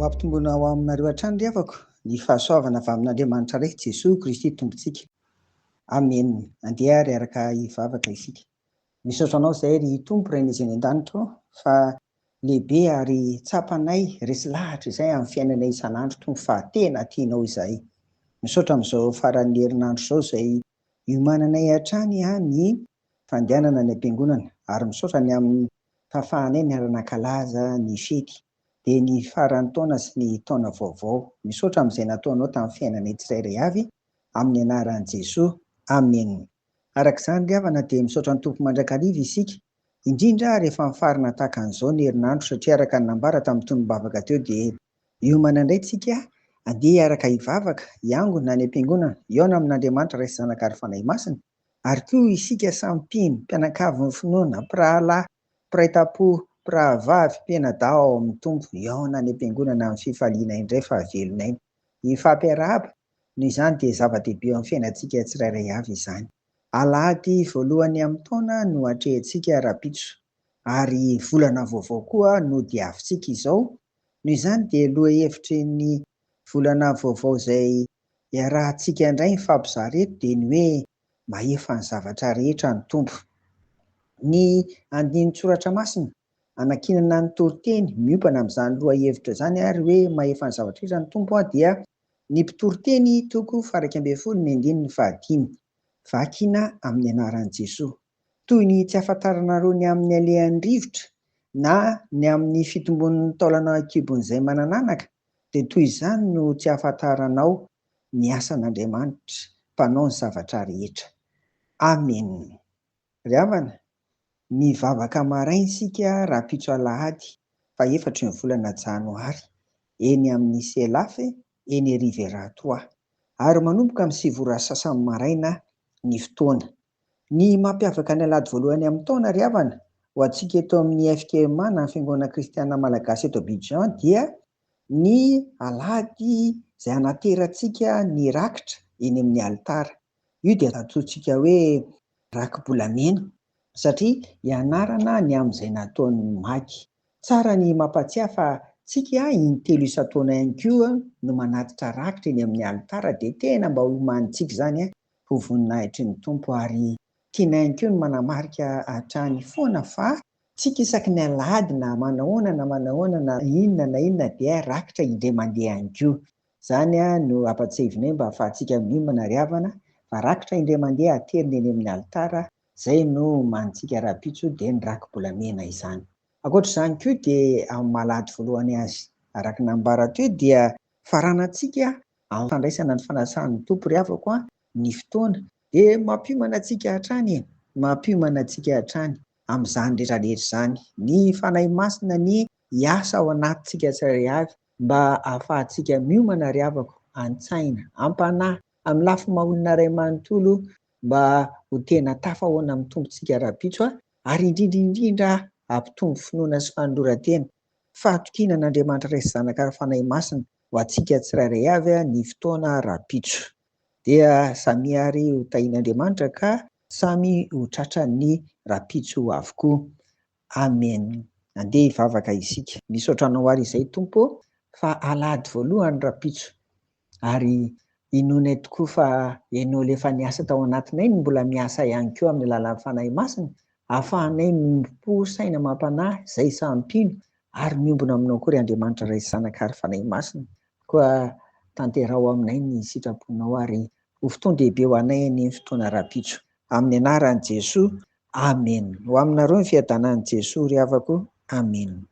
Ho ampitomboina ho aminareo hatrany ry havako ny fahasoavana avy amin'Andriamanitra Ray, Jesoa Kristy Tompontsika. Amena. Andeha ary araka hivavaka isika. Misaotra Anao izay ry Tompo Rainay izay any an-danitra ô, fa lehibe ary tsapanay resy lahatra izay amin'ny fiainanay isan'andro Tompo fa tena tianao izahay. Misaotra amin'izao faran'ny herinandro izao izay iomananay hatrany ny fandehanana any am-piangonana ary misaotra ny amin'ny fahafahanay niara-nankalaza ny fety dia ny faran'ny taona sy ny taona vaovao. Misaotra amin'izay nataonao tamin'ny fiainanay tsirairay avy amin'ny anaran'i Jesoa. Amena. Araka izany ry havana dia misaotra ny Tompo mandrakariva isika, indrindra rehefa mifarana tahaka an'izao ny herinandro satria araka ny nambara tamin'ny tonom-bavaka teo dia hiomana indray tsika andeha hiaraka hivavaka, hiangona any am-piangonana, hihaona amin'Andriamanitra Ray sy Zanaka ary Fanahy Masina, ary koa isika samy mpino, mpianakavin'ny finoana, mpirahalahy, mpiray tampo, mpirahavavy, mpianadahy ao amin'ny Tompo, hihaona any am-piangonana amin'ny fifaliana indray fa velon'aina. Hifampiarahaba, Noho izany dia zava-dehibe eo amin'ny fiainantsika tsirairay avy izany. Alahady voalohany amin'ny taona no atrehintsika rahampitso, ary volana vaovao koa no diavintsika izao. Noho izany dia lohahevitry ny volana vaovao izay iarahantsika indray mifampizara eto dia ny hoe mahefa ny zavatra rehetra ny Tompo. Ny andinin-tsoratra masina anankinana ny toriteny miompana amin'izany lohahevitra izany ary hoe mahefa ny zavatra rehetra ny Tompo dia Ny Mpitoriteny toko faha-11 ny andininy fahadimy. Vakina amin'ny anaran'i Jesoa. Toy ny tsy ahafantaranareo ny amin'ny alehan'ny rivotra, na ny amin'ny fitombon'ny taolana an-kibon'izay manan'anaka, dia toy izany no tsy ahafantaranao ny asan'Andriamanitra, Mpanao ny zavatra rehetra. Amena. Ry havana, mivavaka maraina isika rahampitso alahady fahefatry ny volana janoary eny amin'ny Selaf eny Riviera Trois ary manomboka amin'ny sivy ora sasany maraina ny fotoana. Ny mampiavaka ny alahady voalohany amin'ny taona ry havana, ho antsika eto amin'ny FKMA na ny Fiangonana Kristiana Malagasy eto Abidjan dia ny alahady izay anaterantsika ny rakitra eny amin'ny alitara. Io dia antsointsika hoe raki-bolamena satria ianarana ny amin'izay nataon'ny Magy. Tsara ny mampatsiahy fa tsika intelo isan-taona ihany koa no manatitra rakitra eny amin'ny alitara dia tena mba homanintsika izany ho voninahitry ny Tompo ary tiana ihany koa ny manamarika hatrany foana fa tsika isaky ny alahady na manahoana na manahoana na inona na inona dia rakitra indray mandeha ihany koa. Izany no ampatsiahivinay mba ahafahantsika miomana ry havana fa rakitra indray mandeha aterina eny amin'ny alitara, izay no omanintsika rahampitso dia ny raki-bolamena izany. Ankoatra izany koa dia amin'ny maha alahady voalohany azy araka ny nambara teo dia faranantsika amin'ny fandraisana ny fanasan'ny Tompo ry havako a, ny fotoana dia mampiomana antsika hatrany e, mampiomana antsika hatrany amin'izany rehetra rehetra izany. Ny Fanahy Masina anie hiasa ao anatintsika tsirairay avy mba ahafahantsika miomana ry havako an-tsaina, am-panahy, amin'ny lafiny maha olona iray manontolo mba ho tena tafahoana amin'ny Tompontsika rahampitso ary indrindra indrindra hampitombo finoana sy fanoloran-tena, fahatokiana an'Andriamanitra Ray sy Zanaka ary Fanahy Masina ho antsika tsirairay avy ny fotoana rahampitso. Dia samia ary ho tahian'Andriamanitra ka samy ho tratran'ny rahampitso avokoa. Amen. Andeha hivavaka isika. Misaotra anao ary izay Tompo ô fa alahady voalohany rahampitso ary inoanay tokoa fa Ianao ilay efa niasa tao anatinay no mbola miasa ihany koa amin'ny alalan'ny Fanahy Masina ahafahanay miombom-po saina amam-panahy izay samy mpino ary miombona aminao koa ry Andriamanitra Ray sy Zanaka ary Fanahy Masina. Koa tanteraho aminay ny sitraponao ary ho fotoan-dehibe ho anay anie ny fotoana rahampitso. Amin'ny anaran'i Jesoa. Amen. Ho aminareo ny fiadanan'i Jesoa ry havako. Amen.